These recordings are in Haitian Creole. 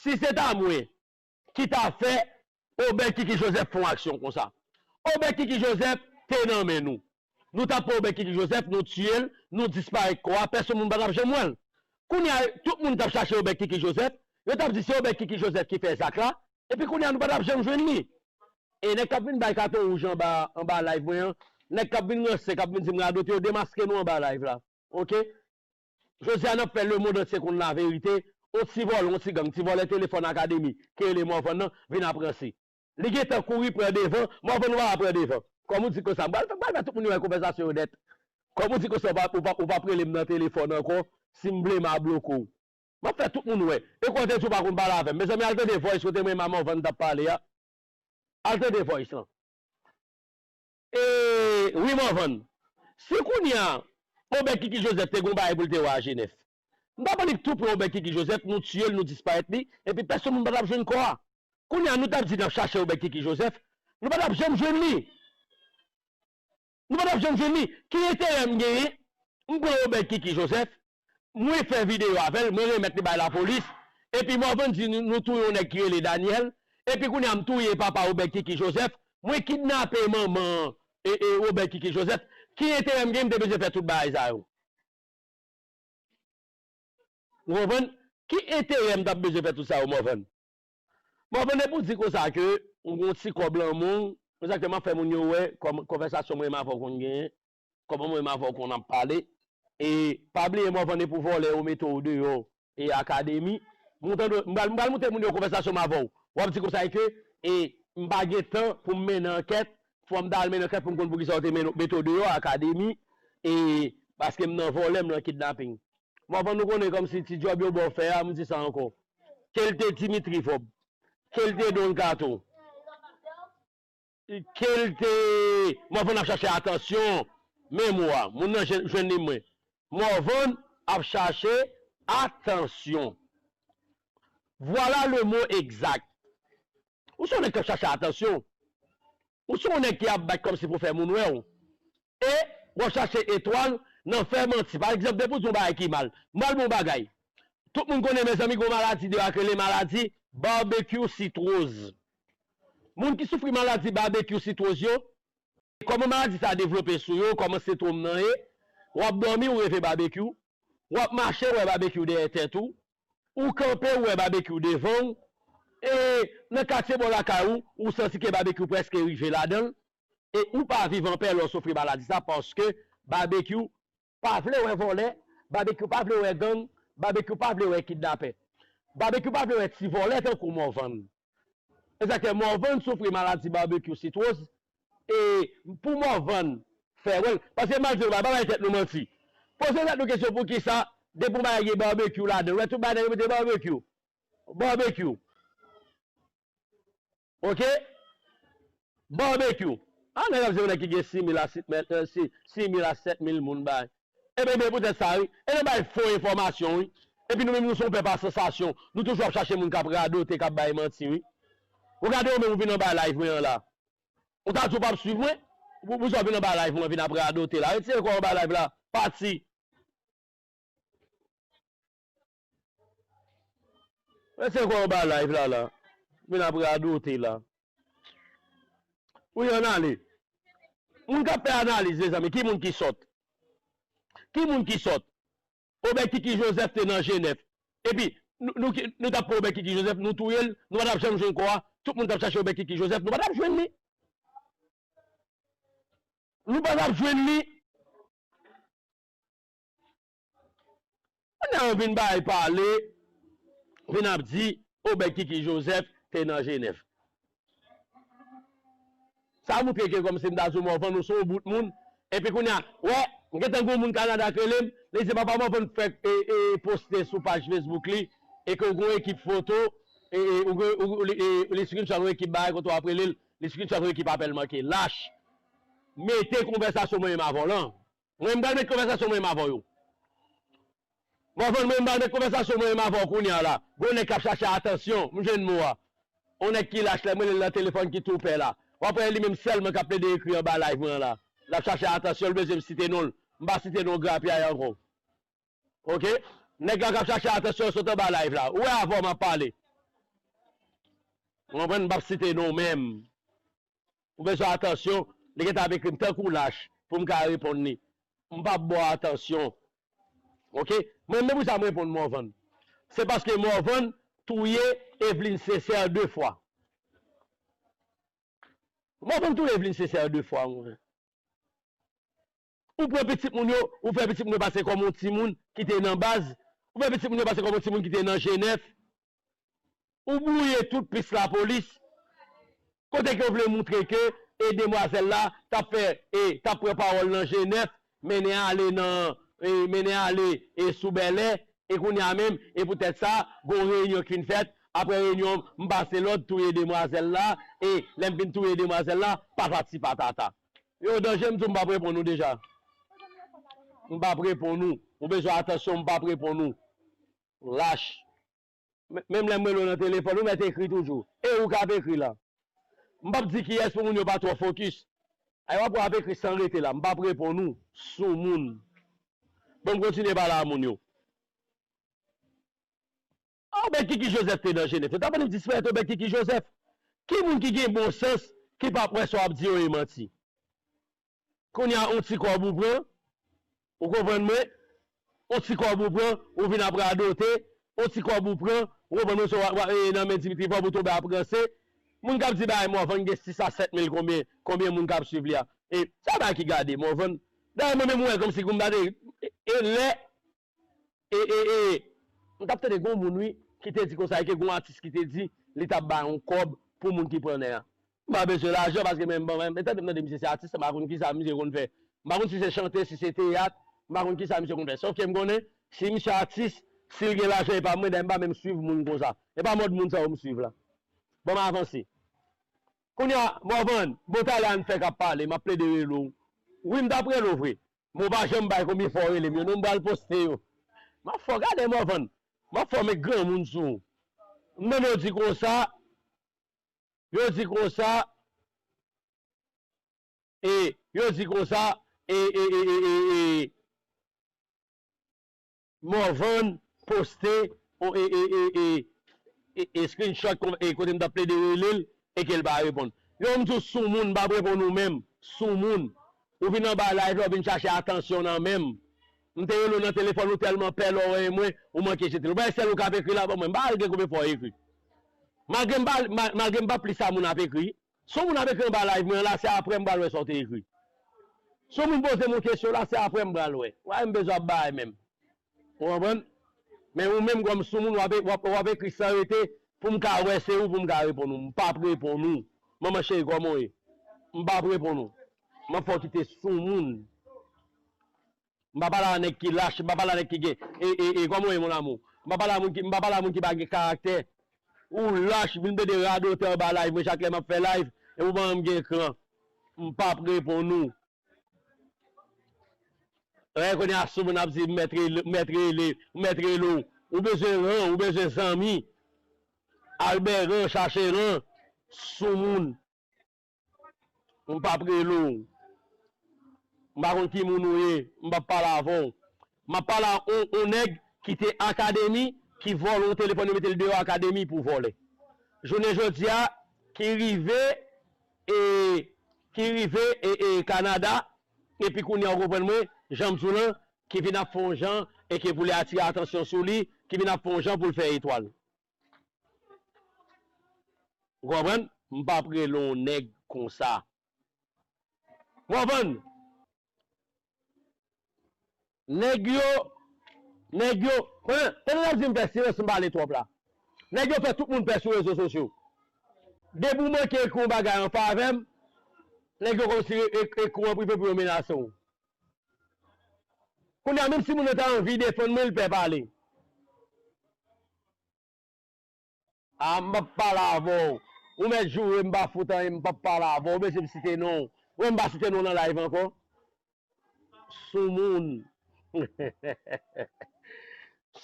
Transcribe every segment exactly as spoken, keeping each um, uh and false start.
Si se ta mwen ki ta fè Obed Kiki Joseph fè yon aksyon konsa. Obed Kiki Joseph te nan men nou. Nou t ap pran Obed Kiki Joseph, nou tiye l, nou disparèt kò a, pèsonn moun pa t ap janm wè l. Kounye a, tout moun t ap chache Obed Kiki Joseph, yo t ap di se Obed Kiki Joseph ki fè zak la, epi kounye a nou pa t ap janm jwenn li. E nèg k ap vin bay katon wouj anba, anba live mwen an, nèg k ap vin ranse, k ap vin di m radote, yo demaske nou anba live la. Oke? Jodi a n ap fè lemonn antye konn laverite, on ti vòlè, on ti gang, ti vòlè telefòn akademi, ki rele Morvan nan, vin ap ranse. Li gentan kouri pran devan, Morvan ou pa pran devan. Kòm ou di konsa, m pral, m pral fè tout moun yo wè konvèsasyon yo nèt. Kòm ou di konsa, ou pa, ou pa, ou pa ap rele m nan telefòn ankò, si m vle m a bloke w. M ap fè tout moun wè. E kote di w pa konn pale avè m. Mezanmi, al tande voice kote mwen e Morvan t ap pale a. Al tande voice lan. E, wi, Morvan. Si kounye a, Obed Kiki Joseph te gon bagay pou l te wè a Jenèf. M t ap annik tou pran Obed Kiki Joseph, nou tiye l, nou disparèt li, epi pèsonn moun pa t ap jwenn kò a. Kounye a, nou t ap di n ap chache Obed Kiki Joseph, nou pa t ap janm jwenn li. Nou pa t ap janm jwenn li. Ki enterè m genyen? M pran Obed Kiki Joseph, mwen fè videyo avè l, mwen remèt li bay lapolis, epi Morvan di nou, nou touye yon nèg ki rele Daniel, epi kounye a m touye papa Obed Kiki Joseph, mwen kidnape manman e, e Obed Kiki Joseph. Ki enterè m genyen m te bezwen fè tout bagay sa yo? Ou konprann? Ki enterè m t ap bezwen fè tout sa yo, Morvan? Morvan, depi w di konsa ke ou gon ti kòb lan men w, egzakteman, m ap fè moun yo wè kòm konvèsasyon mwen menm avè w konn genyen, kòman mwen menm avè w konn ap pale. E pa bliye, Morvan, e pou vòlè yo mete w deyò e akademi. M kontan de, m pral, m pral montre moun yo konvèsasyon m avè w. W ap di konsa ke, e, m pa gen tan pou m mennen ankèt, fò m ta al mennen ankèt pou m konn poukisa yo te mennen, mete w deyò akademi, e, paske m nan vòlè, m nan kidnaping. Morvan, nou konnen kòmsi ti djòb yo ba w fè a, m di sa ankò. Ke l te Dimitri Vòb, ke l te Don Kato, ke l te Morvan ap chache atansyon, men mo a, moun nan jwenn, jwenn li mwen. Morvan ap chache atansyon. Voilà le mot exact. Ou se yon nèg k ap chache atansyon. Ou se yon nèg ki ap bat kòmsi pou fè moun wè w. E w ap chache etwal nan fè manti. Pa egzanp, depi w di yon bagay ki mal, m pral ba w yon bagay. Tout moun konnen, mezanmi, gon maladi deyò a k rele maladi babekyou sitwoz. Moun ki soufri maladi babekyou sitwoz yo, kòman maladi sa a devlope sou yo, kòman sentwòm nan ye, w ap dòmi, ou reve babekyou, w ap mache, w wè babekyou dèyè tèt ou, ou kanpe, ou wè babekyou devan w, e nan katye bò lakay ou, ou santi ke babekyou prèske rive ladan l, e ou pa viv anpè lè w soufri maladi sa, paske babekyou pa vle wè vòlè, babekyou pa vle wè gang, babekyou pa vle wè kidnapè. Babekyou pa vle wè ti vòlè tankou Morvan. Egzakteman, Morvan soufri maladi babekyou sitwoz, e pou Morvan fè wè l, paske m al di nou bagay, pa bay tèt nou manti. Poze tèt nou kesyon poukisa, depi yon bagay gen babekyou ladan l, ou wè tout bagay nan yo mete babekyou. Babekyou. Oke? Babekyou. A, nèg ap di yon nèg ki gen sis mil a sèt mil, eh, si, sis mil a sèt mil moun bay. Ebyen, ebyen, poutèt sa, wi. E nan bay fo enfòmasyon, wi. Epi nou menm, nou se yon pèp a sansasyon. Nou toujou ap chache moun k ap radote, k ap bay manti, wi. Ou gade ou menm, ou vin anba live mwen an la. Ou ta di w p ap swiv mwen? Pou, pou sa w vin anba live mwen, vin ap radote la. Retire kò w anba live la. Pati. Retire kò w anba live la, la. Vin ap radote la. Wi, ann ale. Moun k ap fè analiz, mezanmi, ki moun ki sòt? Ki moun ki sòt? Obed Kiki Joseph te nan Jenèf. Epi, nou, nou, nou t ap pran Obed Kiki Joseph, nou touye l, nou pa t ap janm jwenn kò a. Tout moun t ap chache Obed Kiki Joseph, nou pa t ap jwenn li. Nou pa t ap jwenn li. Kounye a yo vin bay pale, vin ap di Obed Kiki Joseph te nan Jenèf. Sa montre ke kòmsi m ta di w Morvan, ou se yon bout moun. Epi kounye a, wè, m gentan gen yon moun Kanada k rele m, li di papa Morvan fèk, e, e, poste sou paj Facebook li, e ke gon ekip foto, e, e, ou, ou, ou, li, e, li screenshot yon ekip bagay kote w ap rele l, li screenshot yon ekip apèl manke. Lach. Mete konvèsasyon mwen menm avè w lan. Mwen, m pral met konvèsasyon mwen menm avè w yo. Morvan, mwen, m pral met konvèsasyon mwen menm avè w kounye a la. Gon nèg k ap chache atansyon, m jwenn mo a. On nèg ki lach la, m rele l nan telefòn ki tou pè la. W ap wè li menm sèlman k ap plede ekri anba live mwen an la. L ap chache atansyon, l bezwen m site non l. M pa site non Grapyay ankò. Oke? Nèg la k ap chache atansyon sot anba live la. Ou wè avè w m ap pale. Ou konprann? M p ap site non w menm. Ou bezwen atansyon, li gentan ap ekri m tankou lach pou m ka reponn li. M p ap ba w atansyon. Oke? Mwen menm pou sa m reponn Morvan. Se paske Morvan touye Evelyne Sincère de fwa. Morvan touye Evelyne Sincère de fwa, mwen. Ou pran pitit moun yo, ou fè pitit moun yo pase kòm yon timoun ki te nan baz, ou fè pitit moun yo pase kòm yon timoun ki te nan Jenèf. Ou bwouye tout pis lapolis. Kote ke w vle moutre ke e demwazèl la t ap fè, e t ap pran pawòl nan Jenèf, mennen ale nan, e mennen ale e sou Bèlè, e kounye a menm, e poutèt sa, gon reyinyon k fin fèt, apre reyinyon, m pase lòd touye demwazèl la, e lè m fin touye demwazèl la, patati patata. Yo danje, m di w m p ap reponn ou deja. M p ap reponn ou. Ou bezwen atansyon, m p ap reponn ou. Lach. Men- Menm lè m rele w nan telefòn, ou mèt ekri toujou. E ou k ap ekri la. M p ap di kiyès pou moun yo pa twò fokis. Ay w ap wè w ap ekri san rete la. M p ap reponn ou. Soumoun. Bon, m kontinye pale a moun yo. A, Obed Kiki Joseph te nan Jenèf. Yo t ap annik disparèt Obed Kiki Joseph. Ki moun ki gen bon sans ki p ap wè sa w ap di yo e manti? Kounye a, yon ti kòb ou pran, ou konprann mwen? Yon ti kòb ou pran, ou vin ap radote, yon ti kòb ou pran, ou konprann mwen, se w ap, w ap, e, nan men Dimitri Vorbe ou tonbe ap ranse. Moun k ap di bagay Morvan gen sis a sèt mil konbyen, konbyen moun k ap swiv li a. E, sa bagay ki gade Morvan. Dayè, mwen menm, mwen wè kòmsi kounye a, e, e, lè E, e, e, m t ap tande gon moun, wi, ki te di konsa, e ke gon atis ki te di li t ap bay yon kòb pou moun ki pran nè a. M pa bezwen lajan, paske men, bon, men, men tande m tande misye se atis, m pa konn kisa misye konn fè. M pa konn si se chante, si se teyat, m pa konn kisa misye konn fè. Sòf ke m konnen, si misye atis, si l gen lajan, e pa mwen, dayè m pa menm swiv moun konsa. E pa mòd moun sa yo m swiv la. Bon, m avanse. Kounye a, Morvan, bon, talè a n fè k ap pale, m ap plede rele w. Wi, m t ap rele w vre. Men w pa janm bay konbyen fwa w rele m yo, non, m pral poste yo. M ap fè w gade, Morvan. M ap fè w met granmoun sou ou. M tande yo di konsa, yo di konsa, e, yo di konsa, e, e, e, e, e, e, Morvan poste, o, e, e, e, e, e, e, screenshot kon- e kote m t ap plede rele l, e ke l pa reponn. Yo, m di w soumoun, m p ap reponn ou menm. Soumoun. Ou vin anba live la, ou vin chache atansyon nan men m. M te rele w nan telefòn, ou tèlman pè lè w wè mwen, ou manke jete l. Ou pa wè sèl ou k ap ekri la ban mwen. M pa al gen konbyen fwa w ekri. Malgre m pa, ma- malgre m pa plis sa moun ap ekri. Si yon moun ap ekri anba live mwen an la, se apre m pral wè sa w te ekri. Si yon moun poze m yon kesyon la, se apre m pral wè. Wè, m bezwen ap bay menm. Ou konprann? Men ou menm kòm soumoun, w ap, w ap, w ap ekri san rete pou m ka wè se ou, pou m ka reponn ou. M p ap reponn ou. Manman cheri, kòman w ye? M p ap reponn ou. M ap fè w kite soumoun. M pa pale a nèg ki lach, m pa pale a nèg ki gen. E, e, e, kòman w ye, mon amour? M pa pale a moun ki, m pa pale a moun ki pa gen karaktè. Ou lach, vin plede radote anba live mwen chak lè m ap fè live, epi ou pa janm gen kran. M p ap reponn ou. Wè, kounye a, sou moun ap di, m mèt rele, m mèt rele, m mèt rele w. Ou bezwen ran, ou bezwen zanmi. Al bè ran, chache ran. Soumoun. M p ap rele w. M pa konn ki moun ou ye, m p ap pale avè w. M ap pale a on, on nèg ki te akademi, ki vòlè yon telefòn, yo mete l deyò akademi pou vòlè. Jounen jodi a, ki rive, e, ki rive, e, e, Kanada, epi kounye a, ou konprann mwen, jan m di w lan, ki vin ap fè yon jan, e ke pou li atire atansyon sou li, ki vin ap fè yon jan pou l fè etwal. Ou konprann? M p ap rele yon nèg konsa. Ou konprann? Nèg yo, nèg yo, konnen, konnen n ap di m fè silans, m pale twòp la. Nèg yo fè tout moun pè sou rezo sosyo. Depi w manke ekri yon bagay an favè m, nèg yo kòmsi e- e- ekri w an prive pou yo menase w. Kounye a, menm si moun nan ta anvi defann mwen, li pè pale. A, m p ap pale avè w. Ou mèt joure m pa fout anyen, m p ap pale avè w. Ou bezwen m site non w. Ou wè m pa site non w nan live ankò? Soumoun.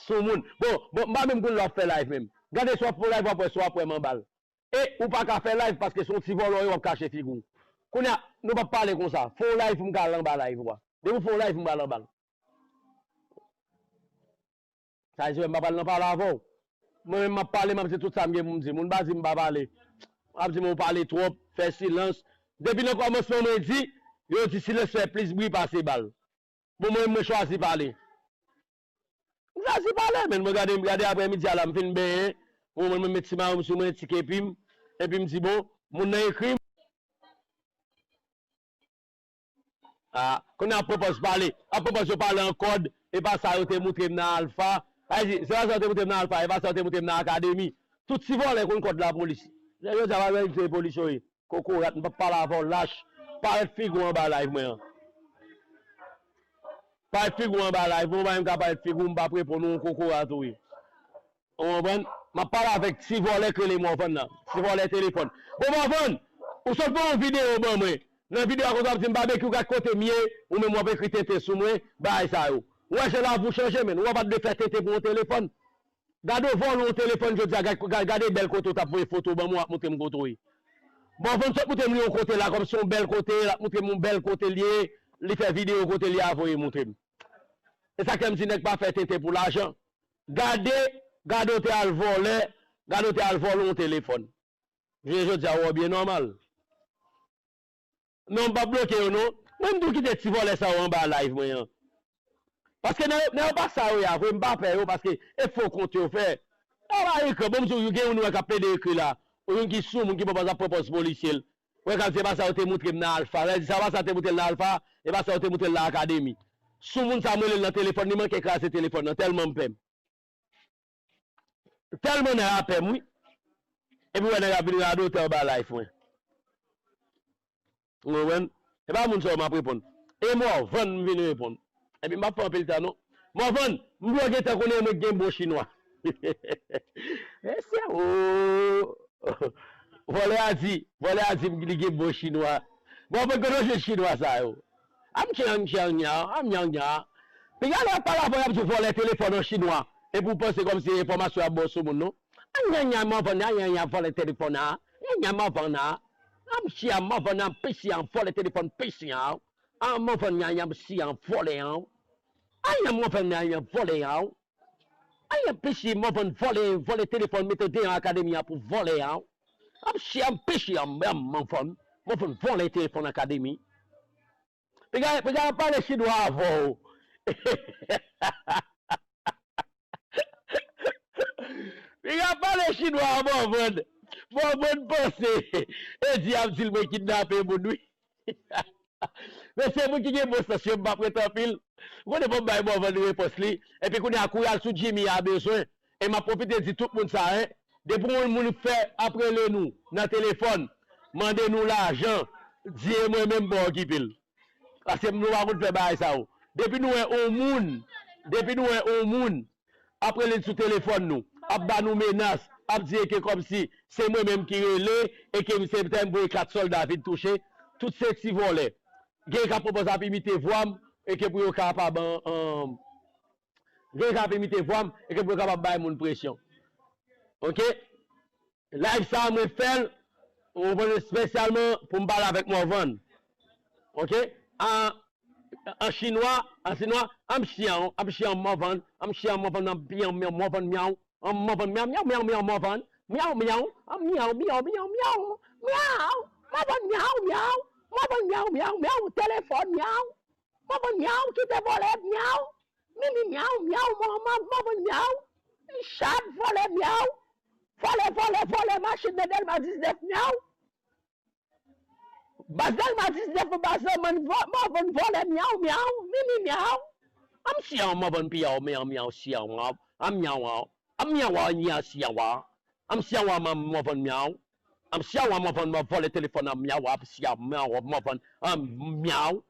Soumoun. Bon, bon, m pa menm konn lè w ap fè live menm. Gade si w ap fè yon live, w ap wè si w ap wè m anba l. E ou pa ka fè live paske se yon ti vòlò w ye, w ap kache figi w. Kounye a, nou p ap pale konsa. Fè yon live pou m ka al anba live ou a. Depi w fè yon live, m pral anba l. Sa vle di m pa pral nan pale avè w. Mwen menm m ap pale, m ap di tout sa m gen pou m di. Moun pa di m pa pale. M ap di m ou pale twòp, fè silans. Depi nan kòmansman mwen di, yo di silans fè plis bri pase bal. Bon, mwen, mwen chwazi pale. M chwazi pale, men mwen gade, gade aprè midi a la, m fin benyen. Bon, mwen, mwen met ti mayo m sou mwen, ti kepi m. Epi m di, bon, moun nan ekri m. Ah, kounye a ap pwopòz pale. Ap pwopòz yo pale an kòd. E pa sa yo te moutre m nan Alfa. Sa vle di, se pa sa yo te moutre m nan Alfa. E pa sa yo te moutre m nan Akademi. Tout ti vòlè konn kòd lapolis. Jodi a, pa vle di se polis yo ye. Kokorat, m p ap pale avè w lach. Parèt figi w anba live mwen an. Parèt figi w anba live mwen, ou pa menm ka parèt figi w, m p ap reponn ou, kokorat ou ye. Ou konprann? M ap pale avèk ti vòlè k rele Morvan nan. Ti vòlè telefòn. Bon, Morvan, ou sot fè yon videyo ban mwen. Nan videyo a, kote w ap di m Babekyou gad kote m ye, ou menm w ap ekri tenten sou mwen, bagay sa yo. Ou wè jan lavi w chanje, menn. Ou wè w pa t dwe fè tenten pou yon telefòn. Gade w vòlè yon telefòn jodi a, gad, gad, gade bèl kote w t ap voye foto ban mwen, w ap montre m kote w ye. Morvan sot montre m li yon kote la, kòmsi yon bèl kote, l ap montre m yon bèl kote l ye, li fè videyo kote l ye a voye montre m. E sa k fè m di nèg pa fè tenten pou lajan. Gade, gade w te al vòlè, gade w te al vòlè yon telefòn. Jounen jodi a, w byen nòmal. Non, m p ap bloke yo, non. Mwen, m tou kite ti vòlè sa yo anba live mwen an. Paske nan, nan yo pa sa yo ye a vre, m pa pè yo, paske e fo kont yo fè. Yo pa ekri, bon, m di w, gen youn wè k ap plede ekri la. Ou youn ki sou moun ki pwopòz ap pwopòz polisye l. Wè, k ap di, e pa sa yo te moutre m nan Alfa. Sa vle di, sa pa sa yo te moutre l nan Alfa, e pa sa yo te moutre l nan Akademi. Sou moun sa, m rele l nan telefòn, li manke kraze telefòn nan, tèlman m pè m. Tèlman nèg la pè m, wi. Epi wè nèg la vin radotè anba live mwen. Ou konprann? E pa moun sa yo m ap reponn. E Morvan m vin reponn. Epi m p ap fè anpil tan non. Morvan, m dwe gentan konnen mwen gen bon chinwa. Mesye, o. Vòlè a di, vòlè a di m li gen bon chinwa. Bon, mwen konnen jwe chinwa sa yo. Am chan chan nya, am nya nya. Piga lè y ap pale avè w, y ap di w vòlè telefòn an chinwa. Epi w panse kòmsi se enfòmasyon y ap ba w sou moun, non. An nya nya, m an vann, an nya nya, vòlè telefòn an. Nya nya, m an vann an. Am chi an, m an vann an, pisi an, vòlè telefòn pisi an. An m an vann nya nya, m si an, vòlè an. An nya, m an vann nya nya, vòlè an. An nya, pisi, m an vann vòlè, vòlè telefòn, mete devan akademi an pou vòlè an. Am chi an, pisi an, m an vann, m an vann vòlè telefòn akademi. Piga, piga ap pale chinwa avè w. Piga ap pale chinwa a Morvan. Morvan panse e di ap di l mwen kidnape moun, wi. Men se moun ki gen bon sans yo, m p ap rete anpil. Ou konnen fò m bay Morvan repons li. Epi kounye a, kouri al sou Jimmy a bezwen. E m ap pwofite di tout moun sa, en. Depi yon moun fè ap rele nou nan telefòn, mande nou lajan, di e mwen menm m pa okipe l. Paske nou pa konn fè bagay sa yo. Depi nou wè yon moun, depi nou wè yon moun ap rele n sou telefòn nou, ap ba nou menas, ap di e ke kòmsi se mwen menm ki rele, e ke se tè m voye kat sòlda vin touche, tout se ti vòlè. Gen k ap pwopòz ap imite vwa m, e ke pou yo kapab an, an, Gen k ap imite vwa m, e ke pou yo kapab bay moun presyon. Oke? Live sa a, mwen fè l, ou konprann, espesyalman pou m pale avèk Morvan. Oke? An, an chinwa, an chinwa, an m chiyan, an m chiyan Morvan, an m chiyan Morvan, an m chiyan Morvan myaw, an m Morvan myaw, myaw, myaw, myaw, Morvan, myaw, myaw, an m myaw, myaw, myaw, myaw, myaw, Morvan myaw, myaw, Morvan myaw, myaw, myaw, telefòn myaw. Mòvann myaw, kite vòlè myaw. Mimi myaw, myaw, mò, mò, mòvann myaw. Chat, vòlè myaw. Vòlè, vòlè, vòlè machin nan Dèlma diznèf myaw. Baz Dèlma diznèf, baz nan mòn, vò-, mòvann vòlè myaw, myaw, mimi myaw. An m si an mòvann pyaw, myaw, myaw, si an myaw, an myaw, an. An m myaw an, an m myaw, si an wa. An m si an wa, mòvann myaw. An m si an wa, mòvann myaw, vòlè telefòn an myaw, an m si an myaw, mòvann, an m myaw.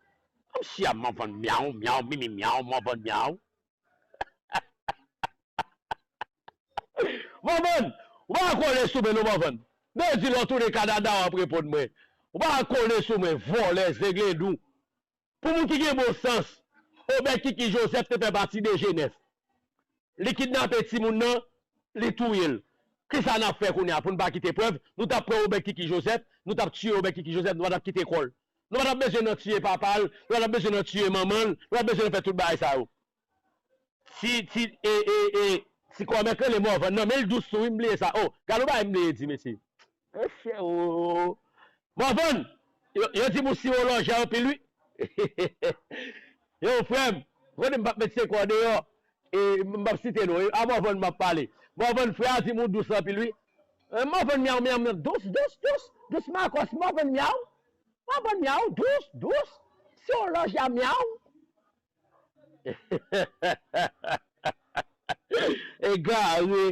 An m si an mòvann myaw, myaw, mimi myaw, mòvann myaw. Mòvann, ou pa kole sou mwen non, mòvann. Mèdi lè w tounen Kanada w ap reponn mwen. Ou pa kole sou mwen, vòlè, zengledou. Pou moun ki gen bon sans, Obed Kiki Joseph te fè pati de G nèf. Li kidnape timoun nan, li touye l. Kisa n ap fè kounye a pou n pa kite prèv? Nou t ap pran Obed Kiki Joseph, nou t ap tiye Obed Kiki Joseph, nou pa t ap kite kò l. Nou pa t ap bezwen nan tiye papa l, nou pa t ap bezwen nan tiye manman l, nou pa t ap bezwen nan fè tout bagay sa yo. Ti, ti, e, e, e, Ti kòmè k rele Mòvann nan, men l dous tou wi, m bliye sa. O, gade yon bagay m bliye di, mesye. Mesye, o. Mòvann, yo, yo di m ou sirolòjè anpil wi. Yo, frè m, konnen m p ap met sekrè w deyò. E m p ap site non. A Mòvann m ap pale. Mòvann, frè a di m ou dous anpil wi. E, Mòvann myaw, myaw, myaw, dous, dous, dous, dous makòs, Mòvann myaw. Mòvann myaw, dous, dous, sirolòjè myaw. Egare.